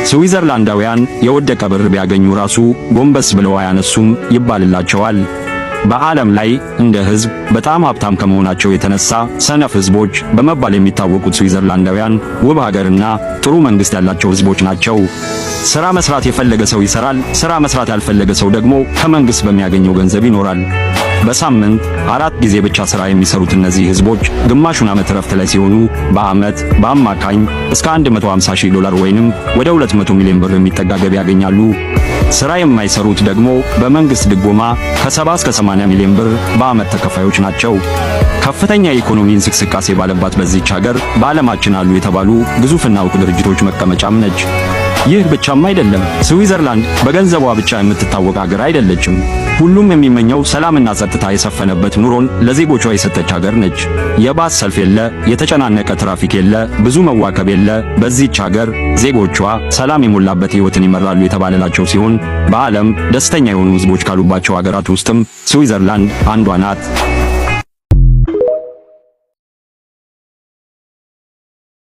ስዊዘርላንዳውያን የወደቀ ብር ቢያገኙ ራሱ ጎንበስ ብለው አያነሱም ይባልላቸዋል። በዓለም ላይ እንደ ሕዝብ በጣም ሀብታም ከመሆናቸው የተነሳ ሰነፍ ሕዝቦች በመባል የሚታወቁት ስዊዘርላንዳውያን ውብ ሀገርና ጥሩ መንግስት ያላቸው ሕዝቦች ናቸው። ስራ መስራት የፈለገ ሰው ይሰራል። ስራ መስራት ያልፈለገ ሰው ደግሞ ከመንግስት በሚያገኘው ገንዘብ ይኖራል። በሳምንት 4 ጊዜ ብቻ ስራ የሚሰሩት እነዚህ ህዝቦች ግማሹን ዓመት እረፍት ላይ ሲሆኑ በዓመት በአማካኝ እስከ 150 ሺህ ዶላር ወይንም ወደ 200 ሚሊዮን ብር የሚጠጋ ገቢ ያገኛሉ። ስራ የማይሰሩት ደግሞ በመንግስት ድጎማ ከ70 እስከ 80 ሚሊዮን ብር በዓመት ተከፋዮች ናቸው። ከፍተኛ የኢኮኖሚ እንቅስቃሴ ባለባት በዚህች ሀገር በዓለማችን አሉ የተባሉ ግዙፍና እውቅ ድርጅቶች መቀመጫም ነች። ይህ ብቻም አይደለም። ስዊዘርላንድ በገንዘቧ ብቻ የምትታወቅ ሀገር አይደለችም። ሁሉም የሚመኘው ሰላምና ጸጥታ የሰፈነበት ኑሮን ለዜጎቿ የሰጠች ሀገር ነች። የባስ ሰልፍ የለ፣ የተጨናነቀ ትራፊክ የለ፣ ብዙ መዋከብ የለ። በዚህች ሀገር ዜጎቿ ሰላም የሞላበት ሕይወትን ይመራሉ የተባለላቸው ሲሆን በዓለም ደስተኛ የሆኑ ሕዝቦች ካሉባቸው ሀገራት ውስጥም ስዊዘርላንድ አንዷ ናት።